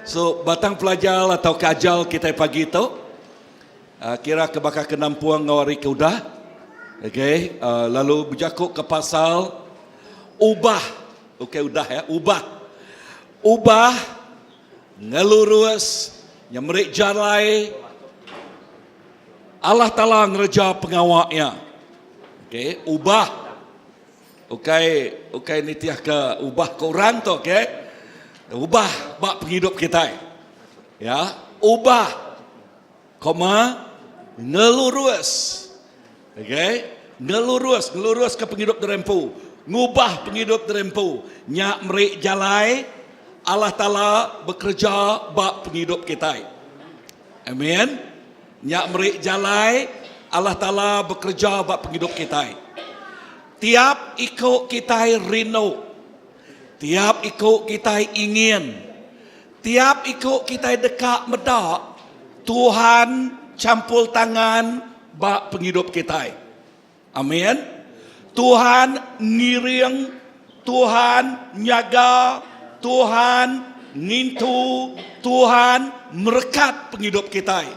So batang pelajar atau ke ajal kitai pagi tu uh, kira ke baka ke nampung enggau hari ke udah. Okay, uh, lalu bejaku ke pasal ubah. Okay, udah ya, ubah. Ubah ngelurus nya meri jalai Allah Taala ngereja pengawa iya. Okay, ubah. Ukai ukai nitih ke ubah ke orang tu okay. Ubah ba pengidup kitai. Ya, ubah koma ngelurus. Okay, ngelurus, ngelurus ke pengidup diri empu. Ngubah pengidup diri empu. Nya meri jalai Allah Taala bekereja ba pengidup kitai. Amen. Nya meri jalai Allah Taala bekereja ba pengidup kitai. Tiap iku kitai rindu. Tiap iku kitai ingin. Tiap iku kitai deka meda Tuhan champul tangan ba pengidup kitai. Amin. Tuhan ngiring, Tuhan nyaga, Tuhan ngintu, Tuhan merekat pengidup kitai.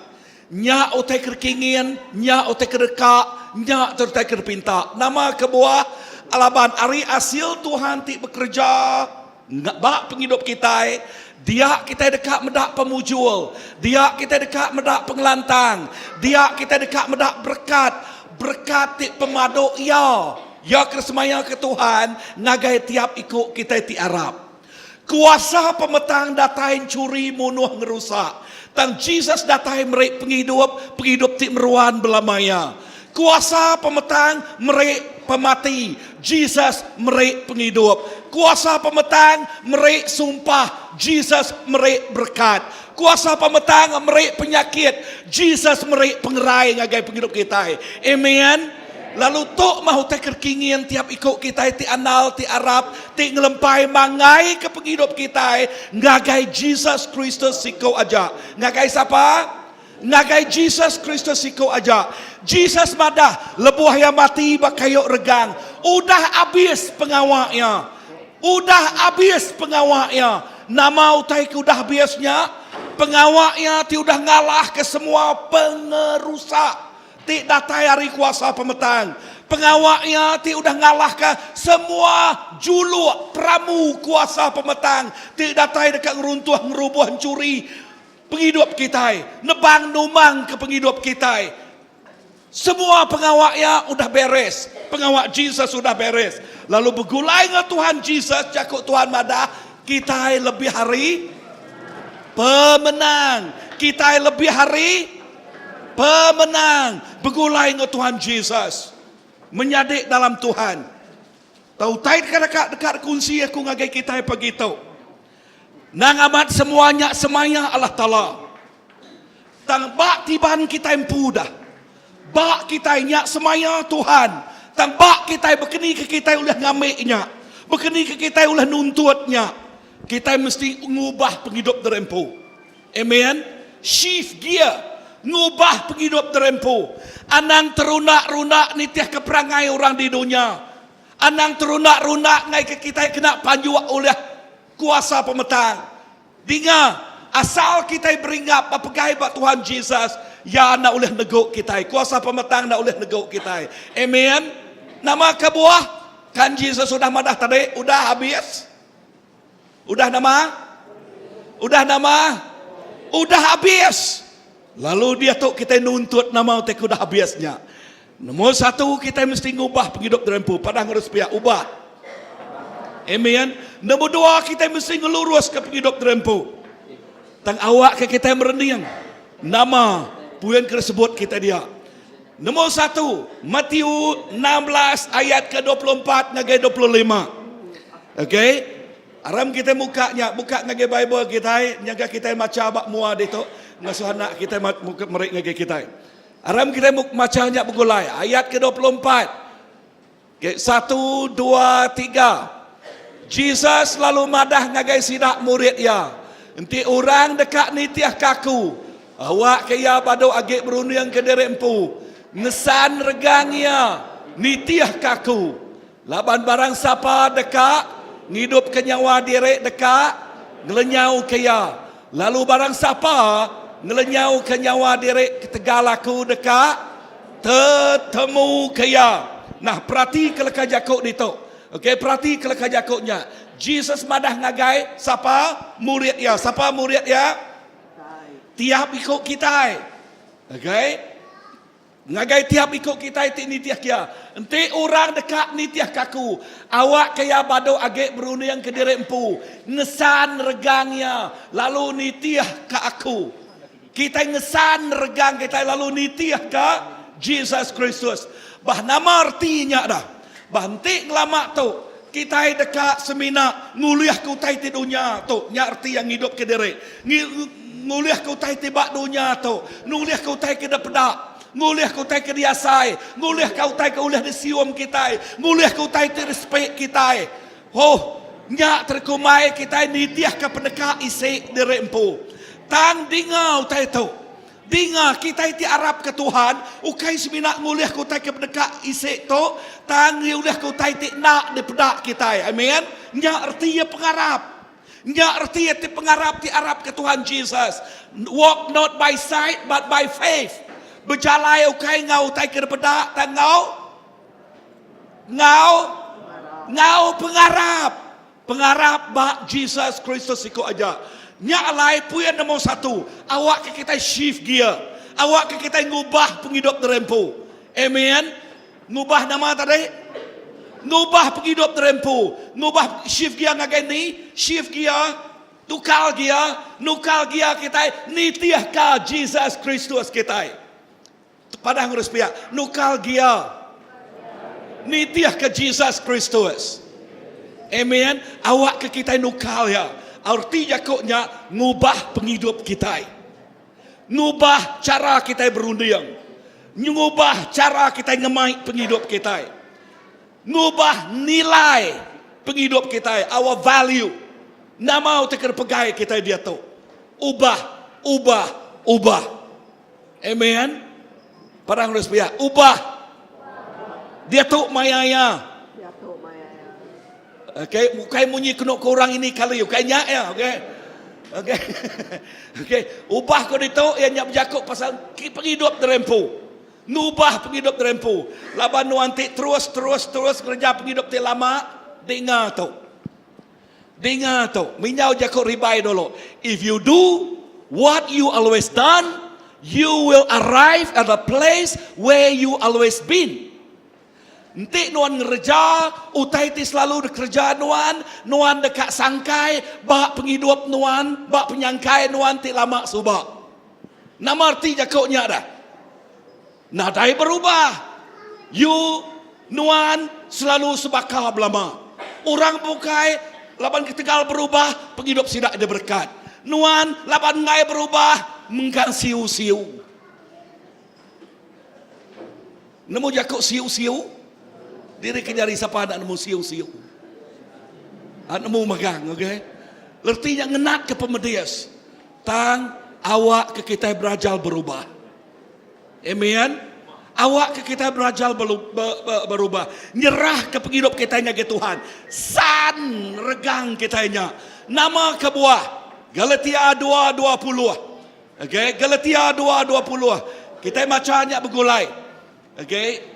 Nya utai ke dikingin, nya utai ke deka, nya utai ke dipinta. Nama kebuah? Laban ari asil Tuhan ti bekereja ba pengidup kitai, dia kitai deka meda pemujur, dia kitai deka meda pengelantang, dia kitai deka meda berekat, berekat ti pemadu iya, iya ke disemayaka Tuhan ngagai tiap iku kitai ti arap. Kuasa pemetang datai enchuri, munuh, ngerusak. Tang Jesus datai meri pengidup, pengidup ti meruan belama iya. Kuasa pemetang meri pemati, Jesus meri pengidup. Kuasa pemetang meri sumpah, Jesus meri berekat. Kuasa pemetang meri penyakit, Jesus meri pengerai ngagai pengidup kitai. Amen. Lalu tu mah utai ke kingin tiap iku kitai ti andal, ti arap, ti ngelempai mangai ke pengidup kitai ngagai Jesus Kristus siku aja. Ngagai sapa? Ngagai Jesus Kristus siku aja. Jesus madah lebuh iya mati ba kayu regang, udah abis pengawa iya. Udah abis pengawa iya. Nama utai ke udah abis nya? Pengawa iya ti udah ngalahka semua pengerusak ti datai ari kuasa pemetang. Pengawa iya ti udah ngalahka semua juluk perambu kuasa pemetang ti datai deka ngeruntuh, ngerubuh, enchuri Pengidup kitai, nebang numang ke pengidup kitai. Semua pengawa iya udah beres. Pengawa Jesus udah beres. Lalu begulai enggau Tuhan Jesus, jaku Tuhan madah, kitai lebih ari pemenang. Kitai lebih ari pemenang begulai enggau Tuhan Jesus. Menyadi dalam Tuhan. Tau utai ke deka deka dikunsi aku ngagai kitai pagi tu. Nang amat semua nya semaya Allah Taala. Tang ba tiban kitai empu dah. Ba kitai nya semaya Tuhan. Tang ba kitai bekeni ke kitai ulih ngambi nya. Bekeni ke kitai ulih nuntut nya. Kitai mesti ngubah pengidup diri empu. Amen. Shift gear. Ngubah pengidup diri empu. Anang terunda-runda nitihka perangai orang di dunya. Anang terunda-runda ngaika kitai kena panjuk ulih kuasa pemetang. Dinga, asal kitai beringgap bepegai ba Tuhan Jesus, Iya enda ulih negu kitai. Kuasa pemetang enda ulih negu kitai. Amen. Nama kebuah? Kan Jesus udah madah tadi, udah habis. Udah nama? Udah nama? Udah habis. Lalu diatu kitai nuntut nama utai ke udah habis nya. Nombor satu kitai mesti ngubah pengidup diri empu. Padah enggau sepiak, ubah. Amen. Nombor dua kitai mesti ngeluruska pengidup diri empu. Tang awakka kitai merening nama puin ke disebut kitai dia. Nombor satu, Matthew 16 ayat ke 24 ngagai 25. Okey. Aram kitai muka nya, buka ngagai Bible kitai, nyaga kitai macha ba mua ditu, ngasuh anak kitai muka meri ngagai kitai. Aram kitai macha nya begulai. Ayat ke 24. Okay, satu, dua, tiga. Jesus lalu madah ngagai sida murid iya, Enti orang deka nitihka aku, awakka iya badu agi berundingka diri empu, ngesan regang iya, nitihka aku. Laban barang sapa deka ngidupka nyawa diri deka ngelenyauka iya. Lalu barang sapa ngelenyauka nyawa diri ketegal aku deka tetemuka iya. Nah, peratika leka jaku ditu. Okey, peratika leka jaku nya. Jesus madah ngagai sapa? Murid iya. Sapa murid iya? Tiap iku kitai. Okey. Ngagai tiap iku kitai ti nitihka iya. Enti orang deka nitihka aku, awakka iya badu agi berundingka diri empu, ngesan regang iya, lalu nitihka aku. Kitai ngesan regang kitai lalu nitihka Jesus Kristus. Bah nama reti nya dah? Bah enti ngelama tu, kitai deka semina ngulihka utai ti dunya tu, nya reti iya ngidupka diri. Ngulihka utai ti ba dunya tu, ngulihka utai ke dipeda, ngulihka utai ke diasai, ngulihka utai ke ulih disium kitai, ngulihka utai ti disepi kitai. Huh, nya terekumbai kitai nitihka peneka isi diri empu. Tang dinga utai tu. Dinga, kitai ti arapka Tuhan ukai semina ngulihka utai ke peneka isi tu, tang ngulihka utai ti enda dipeda kitai. Amen. Nya reti iya pengarap. Nya reti iya ti pengarap ti arapka Tuhan Jesus. Walk not by sight but by faith. Bejalai ukai enggau utai ke dipeda tang enggau enggau enggau pengarap. Pengarap ba Jesus Kristus siku aja. Nya alai puin nombor satu, awakka kitai shift gear. Awakka kitai ngubah pengidup diri empu. Amen. Ngubah nama tadi? Ngubah pengidup diri empu. Ngubah shift gear ngagai ni? Shift gear, tukar gear, nukar gear kitai nitihka Jesus Kristus kitai. Padah ngurus piak, nukar gear nitihka Jesus Kristus. Amen. Awakka kitai nukar iya. Arti jaku nya ngubah pengidup kitai. Ngubah chara kitai berunding. Ngubah chara kitai ngemai pengidup kitai. Ngubah nilai pengidup kitai, our value. Nama utai ke dipegai kitai diatu. Ubah, ubah, ubah. Amen. Padang nulis pia, ubah. Diatu maya iya. Okay, bukai munyi kenu ke orang ini kali, ukai nya ya, okay. Okay. okay. Ubah ko ditu iya nya bejaku pasal pengidup diri empu. Ngubah pengidup diri empu. Laban nuan ti terus terus terus ngereja pengidup ti lama, dinga tu. Dinga tu, minjau jaku ribai dulu. If you do what you always done, you will arrive at the place where you always been. Enti nuan ngereja utai ti selalu dikereja nuan, nuan deka sangkai ba pengidup nuan, ba penyangkai nuan ti lama suba. Nama reti jaku nya dah? Nadai berubah. You, nuan, selalu sebaka belama. Orang bukai laban ketegal berubah, pengidup sida diberekat. Nuan laban enggai berubah, mengkang siu-siu. Nemu jaku siu-siu? Diri ke nyari sapa enda nemu siu-siu. Ha, nemu magang, okey. Reti nya ngenat ke pemedis. Tang awak ke kitai belajar berubah. Amen. Awak ke kitai belajar berubah. Nyerah ke pengidup kitai ngagai Tuhan. San regang kitai nya. Nama kebuah? Galatia 2:20. Okey, Galatia 2:20. Kitai macha nya begulai. Okey.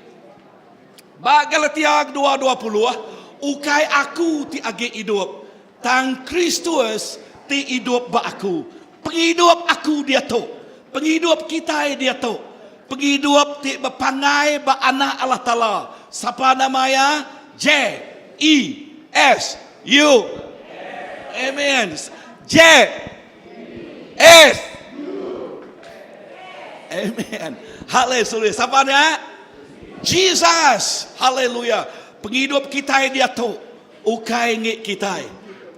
Ba Galatia 2:20, ukai aku ti agi idup, tang Kristus ti idup ba aku. Pengidup aku diatu, pengidup kitai diatu, pengidup ti bepanggai ba Anak Allah Taala. Sapa nama iya? J E S U. Amen. J S. Amen. Haleluya. Siapa dia? Jesus. Haleluya. Pengidup kitai diatu ukai ngi kitai.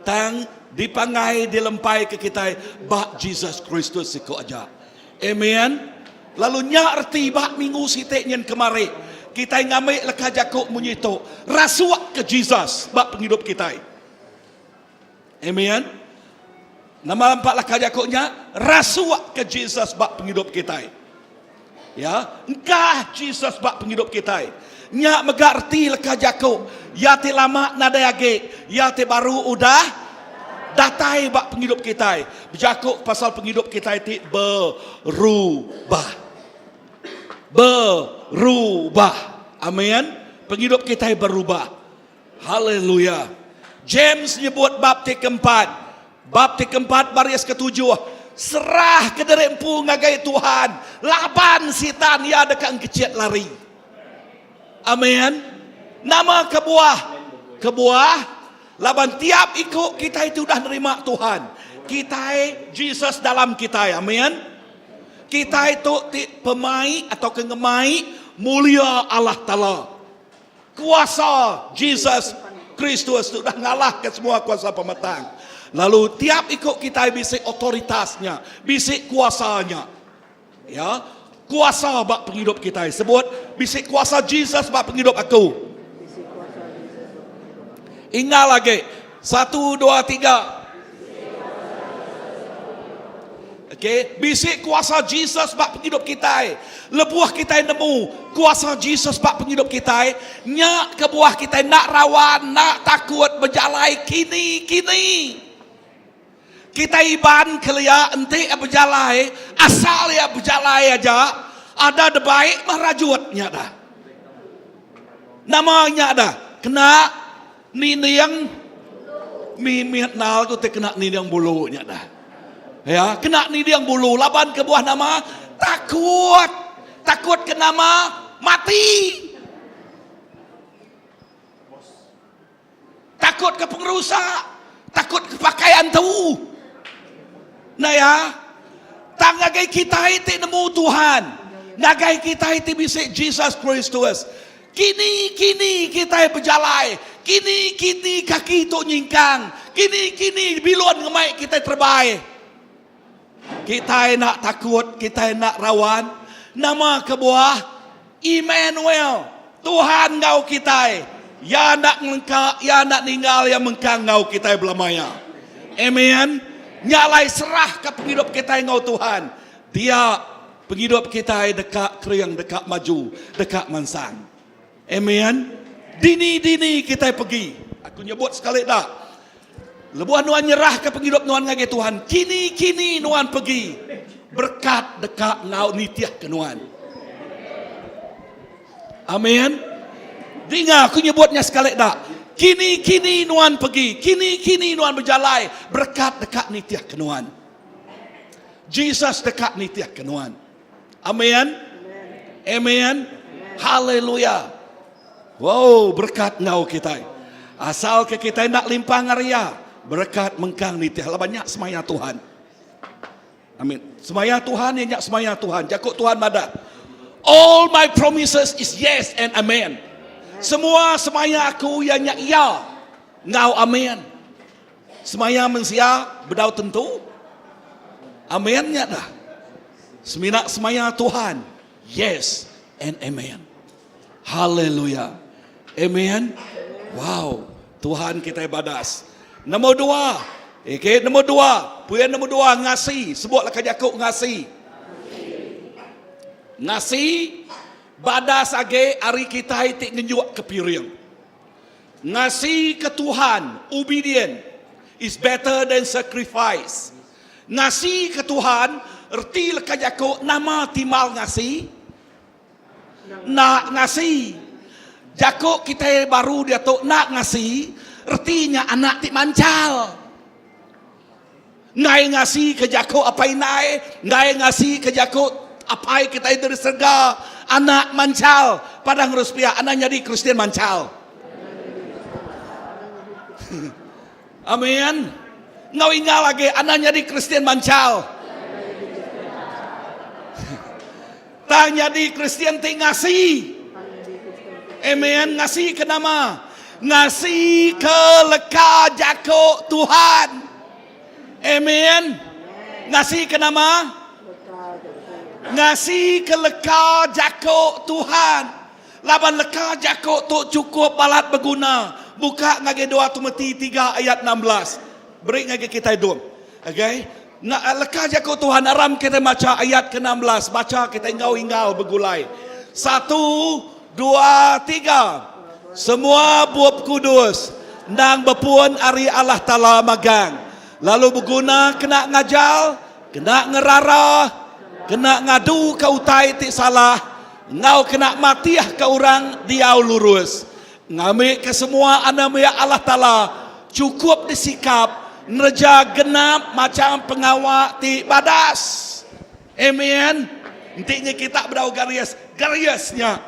Tang dipangai dilempai ke kitai ba Jesus Kristus siku aja. Amen. Lalu nya reti ba minggu siti nyin kemari kitai ngambi leka jaku munyi tu, rasuk ke Jesus ba pengidup kitai. Amen. Nama empat leka jaku nya? Rasuk ke Jesus ba pengidup kitai. Ya, engkah Jesus ba pengidup kitai. Nya mega reti leka jaku, ya ti lama nadai agi, ya ti baru udah. Datai ba pengidup kitai. Bejaku pasal pengidup kitai ti berubah. Berubah. Amin. Pengidup kitai berubah. Haleluya. James nyebut bab ti keempat. Bab ti keempat baris ketujuh. Serah ke diri empu ngagai Tuhan. Laban sitan iya deka engkechit lari. Amin. Nama kebuah? Kebuah laban tiap iku kitai ti udah nerima Tuhan. Kitai Jesus dalam kitai. Amin. Kitai tu ti pemai atau ke ngemai mulia Allah Taala. Kuasa Jesus Kristus tu udah ngalahka semua kuasa pemetang. Lalu tiap iku kitai bisi otoritas nya, bisi kuasa nya. Ya, kuasa ba pengidup kitai. Sebut, bisi kuasa Jesus ba pengidup aku. Ingal agi. Satu, dua, tiga. Okey, bisi kuasa Jesus ba pengidup kitai. Lebuh kitai nemu kuasa Jesus ba pengidup kitai, nya kebuah kitai enda rawan, enda takut bejalai kini-kini. Kitai Iban kelia enti iya bejalai, asal iya bejalai aja, ada debai meh rajut nya dah. Nama nya dah? Kena Ninding mimit nal tu ti kena ninding bulu nya dah. Ya, kena ninding bulu laban kebuah nama takut. Takut ke nama mati. Takut ke pengerusak, takut ke pakaian tu. Nah ya, tang ngagai kitai ti nemu Tuhan, ngagai kitai ti bisi Jesus Kristus, Kini kini kitai bejalai, kini kini kaki tu nyingkang, kini kini bilun ngemai kitai terebai. Kitai enda takut, kitai enda rawan. Nama kebuah? Immanuel, Tuhan enggau kitai. Iya enda ngelengka, Iya enda ninggal, Iya mengkang enggau kitai belama iya. Amen. Nya alai serahka pengidup kitai enggau Tuhan. Dia Pengidup kitai deka kering, deka maju, deka mansang. Amen. Dini-dini kitai pegi. Aku nyebut sekali da. Lebuh nuan nyerahka pengidup nuan ngagai Tuhan, kini-kini nuan pegi. Berkat deka enggau nitihka nuan. Amen. Dinga aku nyebut nya sekali da. Kini-kini nuan pegi, kini-kini nuan bejalai, berkat deka nitihka nuan. Jesus deka nitihka nuan. Amen. Amen. Haleluya. Wow, berkat enggau kitai. Asal ke kitai enda limpang ari iya, berkat mengkang nitih laban nya semaya Tuhan. Amin. Semaya Tuhan iya nya semaya Tuhan. Jaku Tuhan madah, All my promises is yes and amen. Semua semaya aku iya nya iya enggau amen. Semaya mensia bedau tentu. Amen nya dah. Semina semaya Tuhan. Yes and amen. Haleluya. Amen. Wow. Tuhan kitai badas. Nombor dua. Okay, nombor dua. Puyan nombor dua, ngasi. Sebutlah ke jaku ngasi. Ngasi badas agi ari kitai ti ngenjuk ke piring. Ngasi ke Tuhan, obedient, is better than sacrifice. Ngasi ke Tuhan, reti leka jaku nama timbal ngasi? Enda ngasi. Jaku kitai baru diatu enda ngasi, reti nya anak ti manchal. Enggai ngasi ke jaku apai indai, enggai ngasi ke jaku apai kitai dari serega, anak manchal, padah ngerus pia, anak nyadi Kristian manchal. Amin. Enggau ingal agi, anak nyadi Kristian manchal. Tang nyadi Kristian ti ngasi. Amen. Ngasi ke nama? Ngasi ke leka jaku Tuhan. Amen. Ngasi ke nama? Ngasi ke leka jaku Tuhan. Laban leka jaku tu chukup balat beguna. Buka ngagai dua Timoti tiga ayat 16. Beri ngagai kitai dum. Okay. Leka jaku Tuhan aram kitai macha ayat ke 16. Bacha kitai enggau-enggau begulai. Satu, dua, tiga. Semua Bup Kudus endang bepun ari Allah Taala magang. Lalu beguna kena ngajar, kena ngerara, kena ngaduka utai ti salah, enggau kena matihka orang diau lurus, ngambika semua anembiak Allah Taala chukup disikap ngereja genap macham pengawa ti badas. Amen. Enti nya kita bedau garis, garis nya.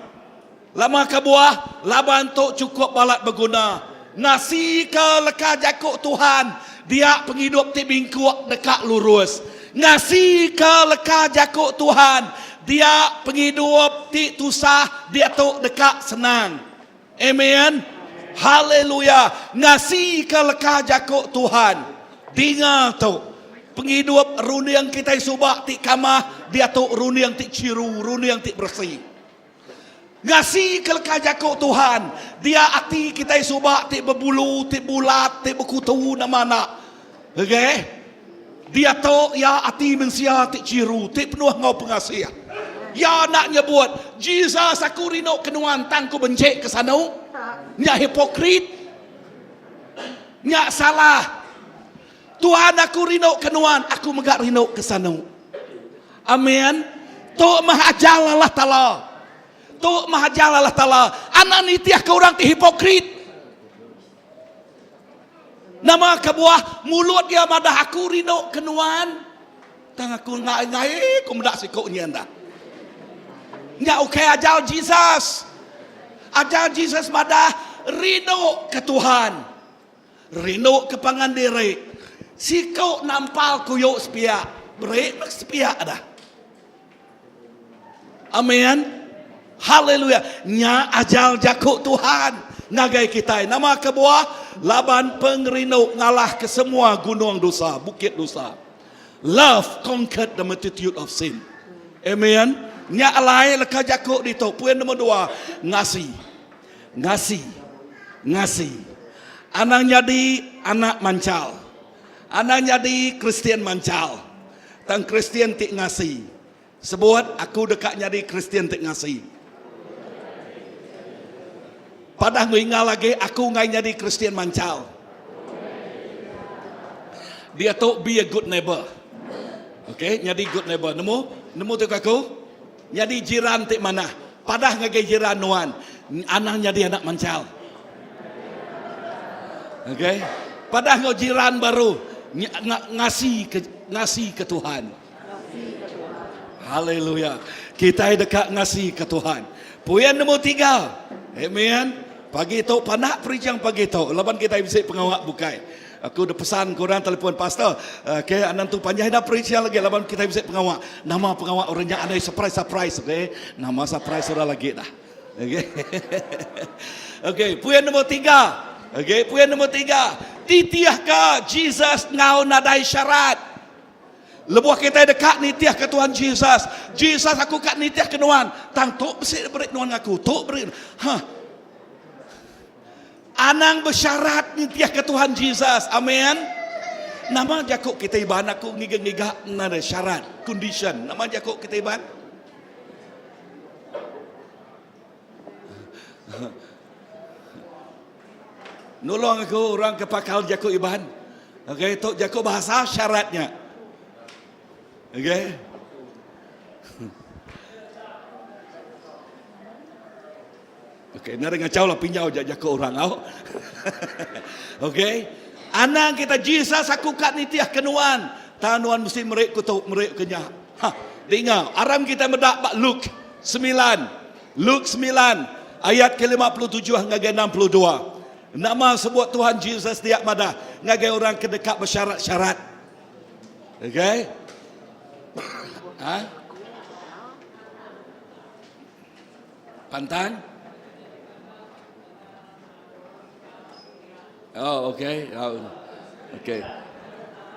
Lama kebuah laban tu chukup balat beguna. Ngasika leka jaku Tuhan dia pengidup ti bingkuk deka lurus. Ngasika leka jaku Tuhan dia pengidup ti tusah diatu deka senang. Amen. Haleluya. Ngasika leka jaku Tuhan. Dinga tu. Pengidup runding kitai suba ti kamah diatu runding ti chiru, runding ti beresi. Ngasi ke leka jaku Tuhan, dia ati kitai suba ti bebulu, ti bulat, ti bekutu nama enda. Okay? Diatu iya ati mensia ti chiru, ti penuh enggau pengasih. Iya enda nyebut, Jesus aku rindu ke nuan tang ku benci ke sanu. Nya hipokrit. Nya salah. Tuhan aku rindu ke nuan, aku mega rindu ke sanu. Amin. Tu mah ajar Allah Taala. Tu mah ajar Allah Taala. Anang nitih ke orang ti hipokrit. Nama kebuah mulut iya madah aku rindu ke nuan, tang aku enggai enggai ku meda siku nyin dah. Nya ukai ajar Jesus. Ajar Jesus madah rindu ke Tuhan. Rindu ke pangan diri. Siku nampal kuyu sepiak, beri meh sepiak dah. Amen. Haleluya. Nya ajar jaku Tuhan ngagai kitai. Nama kebuah? Laban pengerindu ngalah ke semua gunung dosa, bukit dosa. Love conquered the multitude of sin. Amen. Nya alai leka jaku ditu poin nombor dua, ngasi. Ngasi. Ngasi. Anang nyadi anak manchal. Anang nyadi Kristian manchal. Tang Kristian ti ngasi. Sebut, aku deka nyadi Kristian ti ngasi. Padah enggau ingal agi, aku enggai nyadi Kristian manchal. Diatu be a good neighbor. Okay, nyadi good neighbor. Nemu? Nemu tu aku? Nyadi jiran ti manah. Padah ngagai jiran nuan, anang nyadi anak manchal. Okey. Padah enggau jiran baru ngasi ke ngasi ke Tuhan. Haleluya. Kitai deka ngasi ke Tuhan. Puyan nombor tiga. Amen. Pagi tu panak perijang pagi tu laban kitai bisi pengawa bukai. Aku udah pesan ke orang telefon pastor. Okay, anang tu panjai dah preach lagi laban kita bisi pengawa. Nama pengawa orang nya andai surprise surprise, okay. Nama surprise orang lagi dah. Okay. okay, puan nombor tiga. Okay, puan nombor tiga. Titihka Jesus ngau nadai syarat. Lebuh kita deka nitih ke Tuhan Jesus. Jesus aku ka nitih ke nuan. Tang tu bisi beri nuan aku. Tu beri. Hah. Anang besyarat nitihka Tuhan Jesus. Amen. Nama jaku kita Iban aku ngiga-ngiga nadai syarat, condition. Nama jaku kita Iban? Nulung aku orang ke pakal jaku Iban. Okey, tu jaku bahasa syaratnya. Okey. Okey, nadai ngachau lah pinjau ja jaku orang au. Okey. Anang kita Jesus aku ka nitih ke nuan. Tang nuan mesti meri ku tu, meri ke nya. Ha, dinga, aram kita meda ba Luke 9. Luke 9 ayat ke 57 ngagai 62. Nama sebut Tuhan Jesus dia madah ngagai orang ke deka bersyarat-syarat. Okey. Ha? Pantang? Oh, okey. Oh, okey.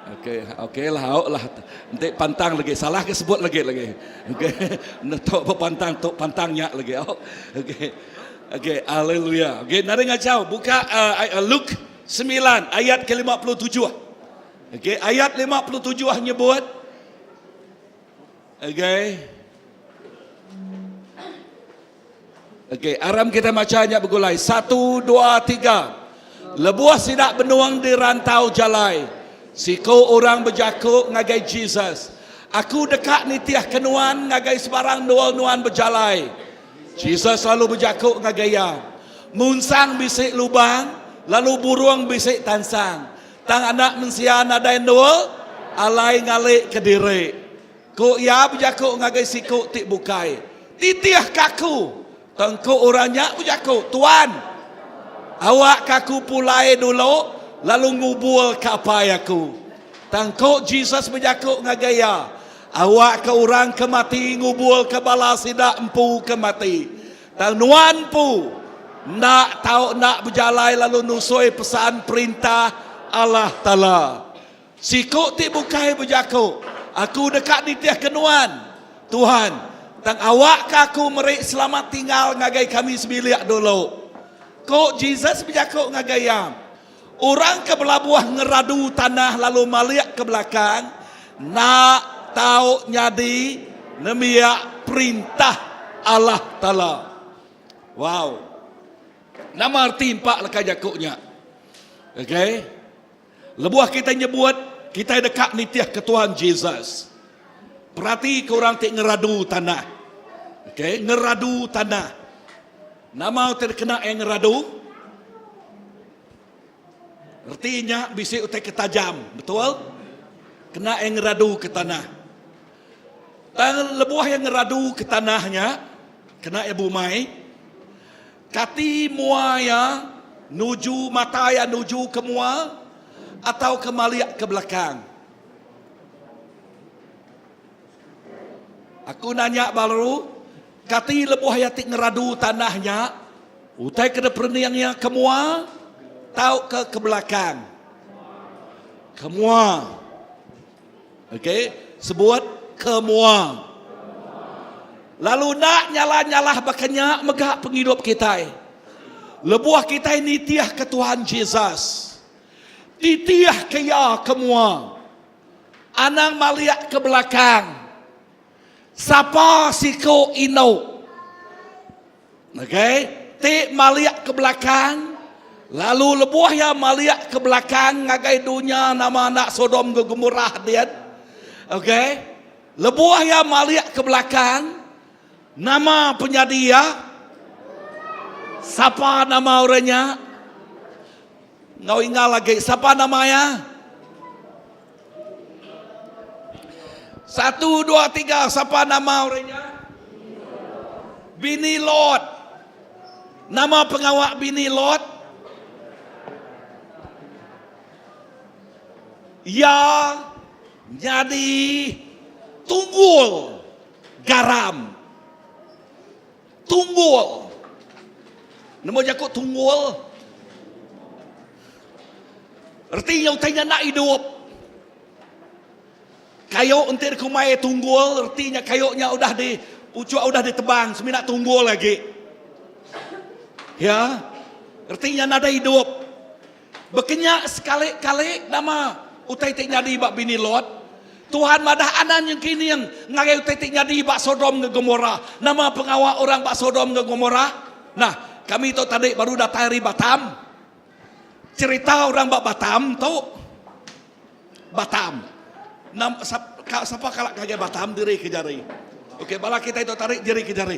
Okey, okey lah, oh lah. Enti pantang lagi salah ke sebut lagi lagi. Okey. Tok pantang tok pantangnya lagi. Oh. Okey. Okey, haleluya. Okey, nari ngacau. Buka uh, Luke 9 ayat ke-57. Okey, ayat 57 nyebut Okey. Okey, aram kita macha nya begulai. Satu, dua, tiga. Lebuh sida benung di rantau jalai. Siku orang bejaku ngagai Jesus, Aku deka nitihka nuan ngagai sebarang endur nuan bejalai. Jesus lalu bejaku ngagai iya, Munsang bisi lubang, lalu burung bisi tansang, tang Anak Mensia nadai endur alai ngalika diri. Ku iya bejaku ngagai siku ti bukai, Titihka aku! Tang ku orang nya bejaku, Tuan, awakka aku pulai dulu lalu nguburka apai aku. Tang ku Jesus bejaku ngagai iya, Awakka orang ke mati nguburka bala sida empu ke mati. Tang nuan empu enda tau enda bejalai lalu nusui pesan Perintah Allah Taala. Siku ti bukai bejaku, Aku deka nitihka Nuan, Tuhan, tang awakka aku meri selamat tinggal ngagai kami sebilik dulu. Ku Jesus bejaku ngagai iya, Orang ke belabuh ngeradu tanah lalu malik ke belakang, enda tau nyadi nembiak Perintah Allah Taala. Wow! Nama reti empa leka jaku nya? Okay. Lebuh kitai nyebut, kitai deka nitihka Tuhan Jesus. Peratika orang ti ngeradu tanah. Okay, ngeradu tanah. Nama utai dikena iya ngeradu? Reti nya bisi utai ke tajam, betul? Kena iya ngeradu ke tanah. Tang lebuh iya ngeradu ke tanah nya, kena iya bumai, Kati mua iya nuju mata iya nuju ke mua atau ke malik ke belakang? Aku nanya baru, kati lebuh iya ti ngeradu tanah nya, utai ke diperening iya ke mua tauka ke belakang? Ke mua. Okey, sebut ke mua. Lalu enda nyalah-nyalah baka nya mega pengidup kitai. Lebuh kitai nitihka Tuhan Jesus, titihka iya ke mua. Anang malik ke belakang. Sapa siku indu Okey, ti malik ke belakang, lalu lebuh iya malik ke belakang ngagai dunya nama anak Sodom enggau Gomorah din. Okey, lebuh iya malik ke belakang, nama penyadi iya? Sapa nama orang nya? Enggau ingal agi, sapa nama iya? Satu, dua, tiga, sapa nama orang nya? Bini Lot. Nama pengawa bini Lot? Iya nyadi tunggul garam. Tunggul. Nemu jaku tunggul? Reti nya utai nya enda idup. Kayu enti dikumbai tunggul, reti nya kayu nya udah di puchuk udah ditebang semina tunggul agi. Ya. Reti nya nadai idup. Bekenya sekali-kali nama utai ti nyadi ba bini Lot. Tuhan madah anang nyengkining ngagai utai ti nyadi ba Sodom enggau Gomorah. Nama pengawa orang ba Sodom enggau Gomorah? Nah, kami tu tadi baru datai ari Batam. Cerita orang ba Batam tu Batam. Nam, sap, ka, sapa kala ngagai Batam diri ke jari. Okey, bala kitai tu tarik jari ke jari.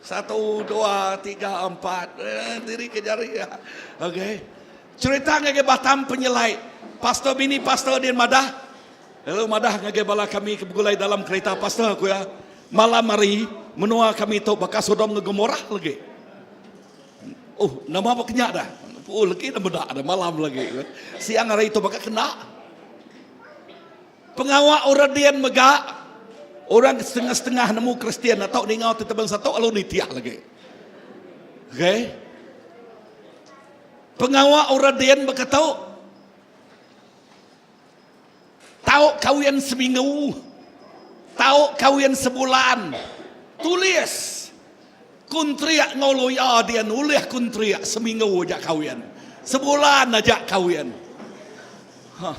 Satu, dua, tiga, empat. Eh, diri ke jari. Ya. Okey. Cerita ngagai Batam penyelai. Pastor bini pastor din madah. Lalu madah ngagai bala kami ke begulai dalam kereta pastor aku ya. Malam hari menua kami tu baka Sodom ngan Gomorah lagi. Oh, nama apa kenya dah? Oh, lagi dah meda dah malam lagi. Siang hari tu baka kena. Pengawa orang dian mega orang setengah-setengah nemu Kristian atau ninga ti bansa tu lalu nitih lagi. Okey. Pengawa orang dian baka tu tau kawin seminggu, tau kawin sebulan. Tulis kontrak enggau lawyer dian ulih kontrak seminggu aja kawin, sebulan aja kawin. Hah.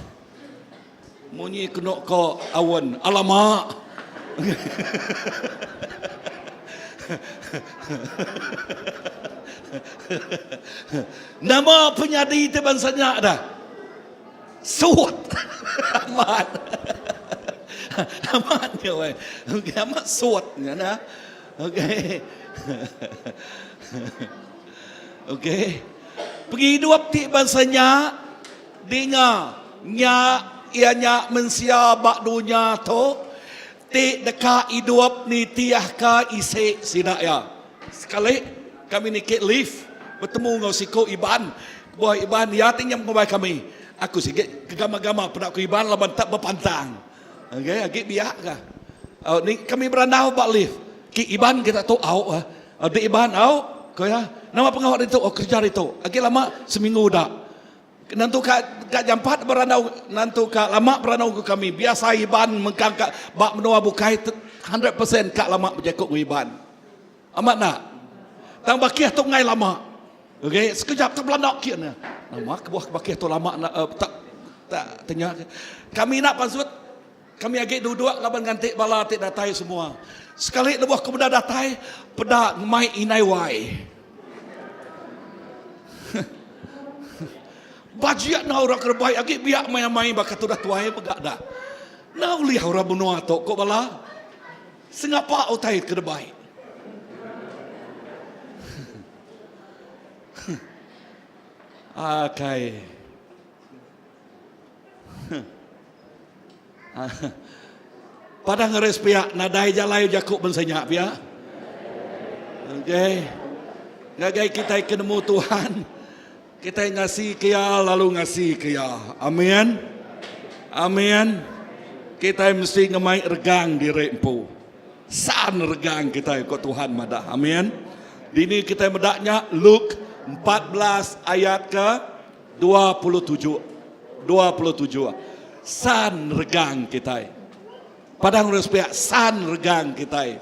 Munyi kenu ko awen. Alamak. Nama penyadi ti bansa nya dah. Suut. Amat. Amat nya weh. Okey, amat suut nya nah. Okey. Okey. Pengidup ti bansa nya dinga nya iya nya mensia ba dunya tu ti deka idup nitihka isi sida iya. Sekali kami niki lift betemu enggau siku Iban. Kebuah Iban iya ti nyem ngumbai kami. Aku sigi ke gama-gama peda ku Iban laban tak bepantang. Okey agi biak ka. Au ni kami berandau ba lift. Ki Iban kita tu au ah. Di Iban au ko iya. Nama pengawa ditu? Oh kerja ditu. Agi lama seminggu da. Nentu ka ka jampat berandau nentu ka lama berandau enggau kami. Biasa Iban mengkang ka ba menua bukai 100% ka lama bejaku enggau Iban. Amat enda? Tang bakih tu enggai lama. Okey, sekejap tu belanda kian iya. Nama kebuah bakih tu lama enda uh, tak tak tanya. Kami enda pansut kami agi duduk laban nganti bala ti datai semua. Sekali lebuh ke meda datai peda ngemai indai wai. Bajik enda orang ke rebai agi biak maya-maya baka tudah tuai mega dah. Enda ulih orang menua tu ko bala. Sengapa utai ke rebai. Akai. Padah ngaris pia nadai jalai jaku bansa nya pia. Okey. Ngagai kitai ke nemu Tuhan, kitai ngasi ke iya lalu ngasi ke iya. Amin. Amin. Kitai mesti ngemai regang diri empu. San regang kitai ko Tuhan madah. Amin. Dini kitai meda nya Luke 14 ayat ke 27. 27. San regang kitai. Padang urang sepiak san regang kitai.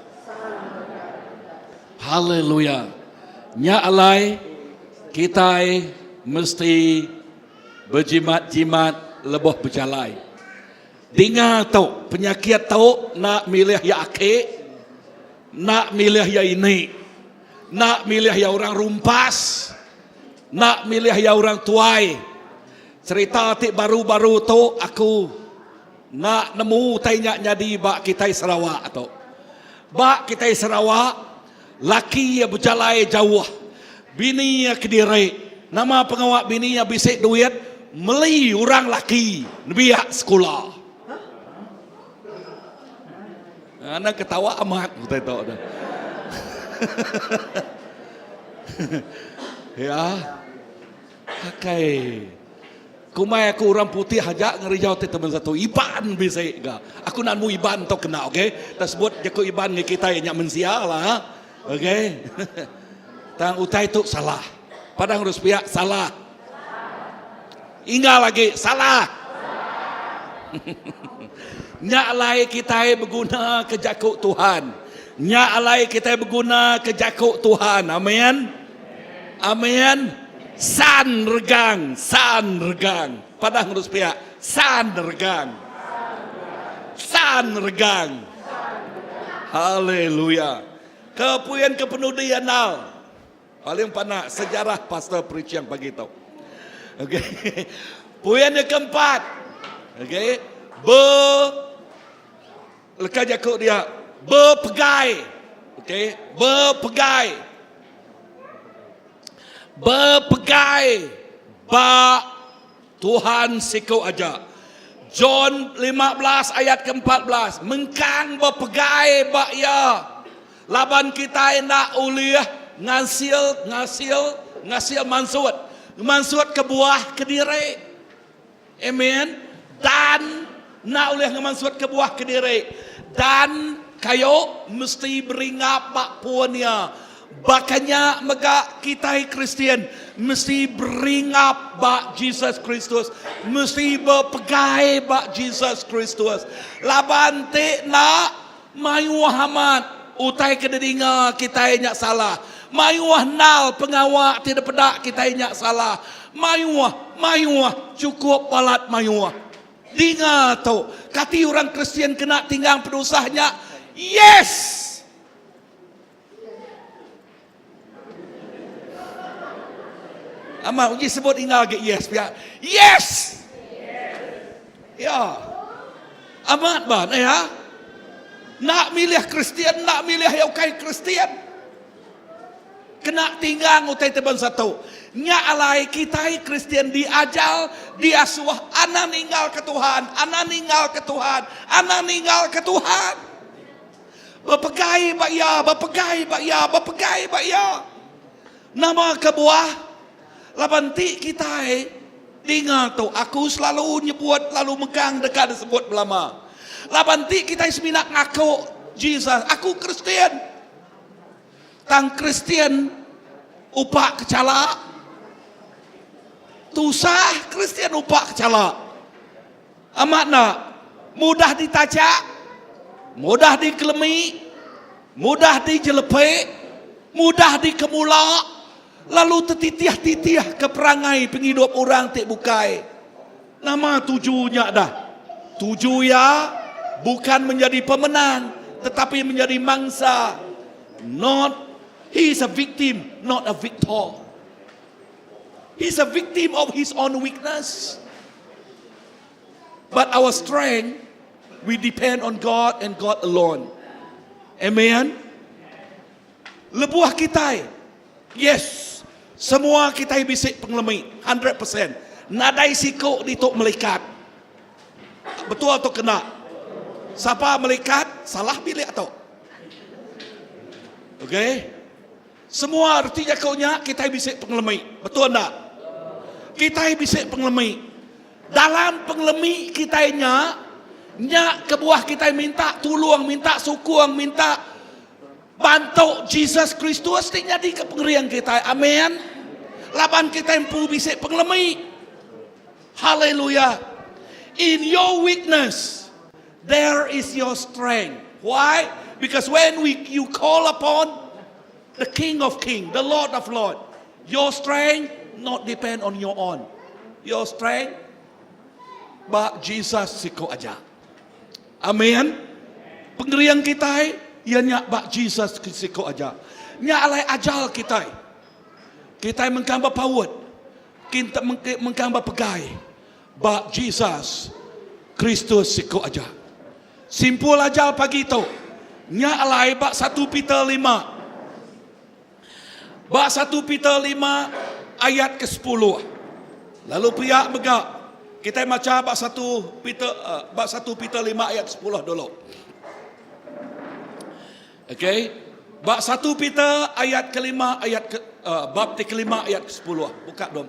Haleluya. Nya alai kitai mesti bejimat-jimat lebuh bejalai. Dinga tu, penyakit tu enda milih iya aki, enda milih iya ini, enda milih iya orang rumpas, enda milih iya orang tuai. Cerita ti baru-baru tu aku enda nemu utai nya nyadi ba kitai Sarawak tu. Ba kitai Sarawak, laki iya bejalai jauh, bini iya kediri. Nama pengawa bini iya bisi duit meli orang laki nembiak sekula. Anang ketawa amat utai tu. Ya. Akai. Kumbai aku orang putih aja ngereja ti temen satu. Iban bisi ga. Aku enda nemu Iban tu kena okey. Tak sebut jaku Iban ngi kitai nya mensia lah ha. Okey. Tang utai tu salah. Padang urus piak salah. Inggal agi salah. Nya alai kitai beguna ke jaku Tuhan. Nya alai kitai beguna ke jaku Tuhan. Amin. Amin. San regang, san regang. Padah ngurus piak, san regang. San regang. Haleluya. Kepuyan ke penudi andal. Paling panak sejarah pastor preaching pagi tu. Okey. Puyan yang keempat. Okey. Be Leka jaku dia bepegai. Okey, bepegai. Bepegai ba Tuhan siku aja. John 15 ayat ke-14, mengkang bepegai ba iya. Laban kitai enda ulih ngasil ngasil ngasil mansut mansut ke buah kediri. Amen. Dan enda ulih ngemansutka buah kediri. Dan kayu mesti beringap ba pun iya. Baka nya mega kitai Kristian mesti beringap ba Jesus Kristus, mesti bepegai ba Jesus Kristus. Laban ti enda mayuh amat utai ke didinga kitai nya salah. Mayuh endal pengawa ti dipeda kitai nya salah. Mayuh, mayuh, chukup balat mayuh. Dinga tu, kati orang Kristian kena tinggang penusah nya? Yes! Amat uji sebut inga agi yes pia. Yes! Ya. Amat ba neh ya. Enda milih Kristian, enda milih iya ukai Kristian. Kena tinggang utai ti bansa tu. Nya alai kitai Kristian diajar, diasuh anang ninggalka Tuhan, anang ninggalka Tuhan, anang ninggalka Tuhan. Bepegai ba Iya, bepegai ba Iya, bepegai ba Iya. Nama kebuah? Laban enti kitai ninga tu, aku selalu nyebut lalu mekang deka disebut belama. Laban enti kitai semina ngaku Jesus, aku Kristian. Tang Kristian upa kechala. Tusah Kristian upa kechala. Amat enda? Mudah ditachak, mudah dikelemi, mudah dijelepi, mudah dikemula, lalu tetitih-titih ke perangai pengidup orang ti bukai. Nama tuju nya dah? Tuju iya bukan menjadi pemenang tetapi menjadi mangsa. Not, he is a victim, not a victor. He is a victim of his own weakness. But our strength, we depend on God and God alone. Amen. Lebuh kitai, yes, semua kitai bisi pengelemi, 100%. Nadai siku ditu melikat. Betul tu kena. Sapa melikat, salah bilik tu. Okay? Semua reti jaku nya kitai bisi pengelemi. Betul enda? Kitai bisi pengelemi. Dalam pengelemi kitai nya, nya kebuah kitai minta tulung, minta sukung, minta bantu Jesus Kristus ti nyadika pengering kitai. Amen. Laban kitai empu bisi pengelemi. Haleluya. In your weakness, there is your strength. Why? Because when we you call upon the King of King, the Lord of Lord, your strength not depend on your own. Your strength ba Jesus siko aja. Amen. Pengering kitai iya nya ba Jesus siko aja. Nya alai ajal kitai. Kitai mengkang bepaut, kita mengkang bepegai ba Jesus Kristus siko aja. Simpul ajar pagi tu, nya alai ba satu Peter lima. Ba satu Peter lima ayat ke sepuluh. Lalu pia mega kitai macha ba satu Peter ba satu Peter lima ayat sepuluh dulu. Okey. Ba satu Peter ayat kelima ayat ke uh, bab ti kelima ayat ke sepuluh. Buka dom.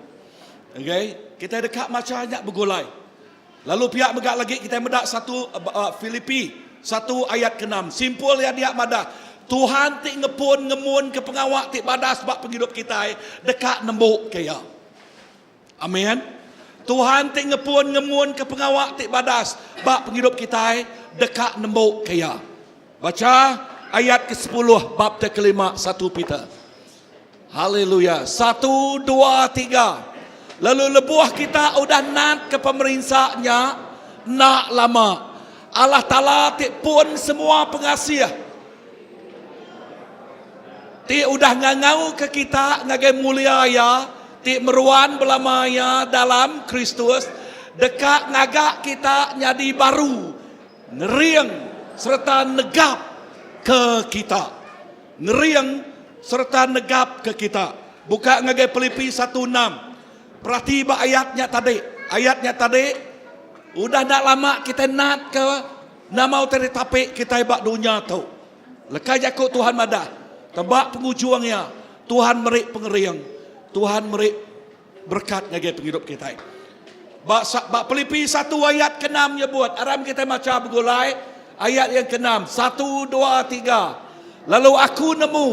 Okey, kitai deka macha nya begulai. Lalu pia mega lagi kitai meda satu Filipi satu ayat keenam. Simpul iya dia madah, Tuhan ti ngepun ngemun ke pengawa ti badas ba pengidup kitai deka nembuka iya. Amen. Tuhan ti ngepun ngemun ke pengawa ti badas ba pengidup kitai deka nembuka iya. Bacha ayat ke sepuluh bab te kelima satu Peter. Haleluya. Satu, dua, tiga. Lalu lebuh kita udah nat ke pemerinsa nya, enda lama. Allah Taala ti pun semua pengasih, ti udah ngangau ke kita ngagai mulia Iya, ti meruan belama iya dalam Kristus, deka ngaga kita nyadi baru, ngering sereta negap ke kita. Ngering sereta negap ke kita. Buka ngagai Pilipi satu enam. Perati ba ayat nya tadi. Ayat nya tadi udah enda lama kitai nat ke nama utai ditapi kitai ba dunya tu. Leka jaku Tuhan madah, teba pengujung iya, Tuhan meri pengering, Tuhan meri berekat ngagai pengidup kitai. Ba ba Pilipi satu ayat keenam nyebut, aram kitai macha begulai ayat yang keenam. Satu, dua, tiga. Lalu aku nemu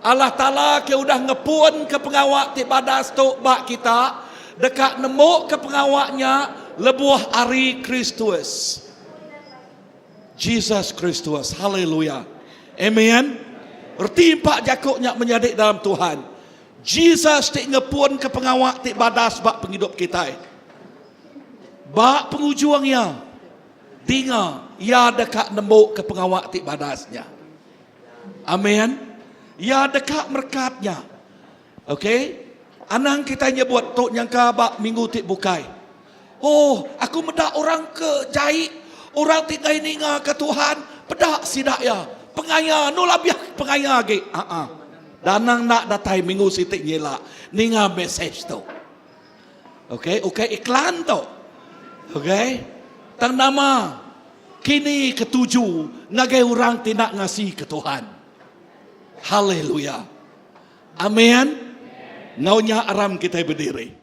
Allah Taala ke udah ngepunka pengawa ti badas tu ba kita, deka nembuka pengawa nya lebuh ari Kristus. Jesus Kristus. Haleluya. Amen. Reti empa jaku nya menyadi dalam Tuhan. Jesus ti ngepunka pengawa ti badas ba pengidup kitai. Ba pengujung iya, dinga iya deka nembuka pengawa ti badas nya. Amen. Iya deka merekat nya. Okey. Anang kitai nyebut tu nyangka ba minggu ti bukai. Oh, aku meda orang ke jai, orang ti enggai ningaka Tuhan, peda sida iya. Pengaya, enu labih pengaya agi. Aa. Danang enda datai minggu siti nyila ninga mesej tu. Okey, ukai iklan tu. Okey. Tang nama kini ketuju ngagai orang ti enda ngasika Tuhan. Haleluya. Amen. Enggau nya aram kitai bediri.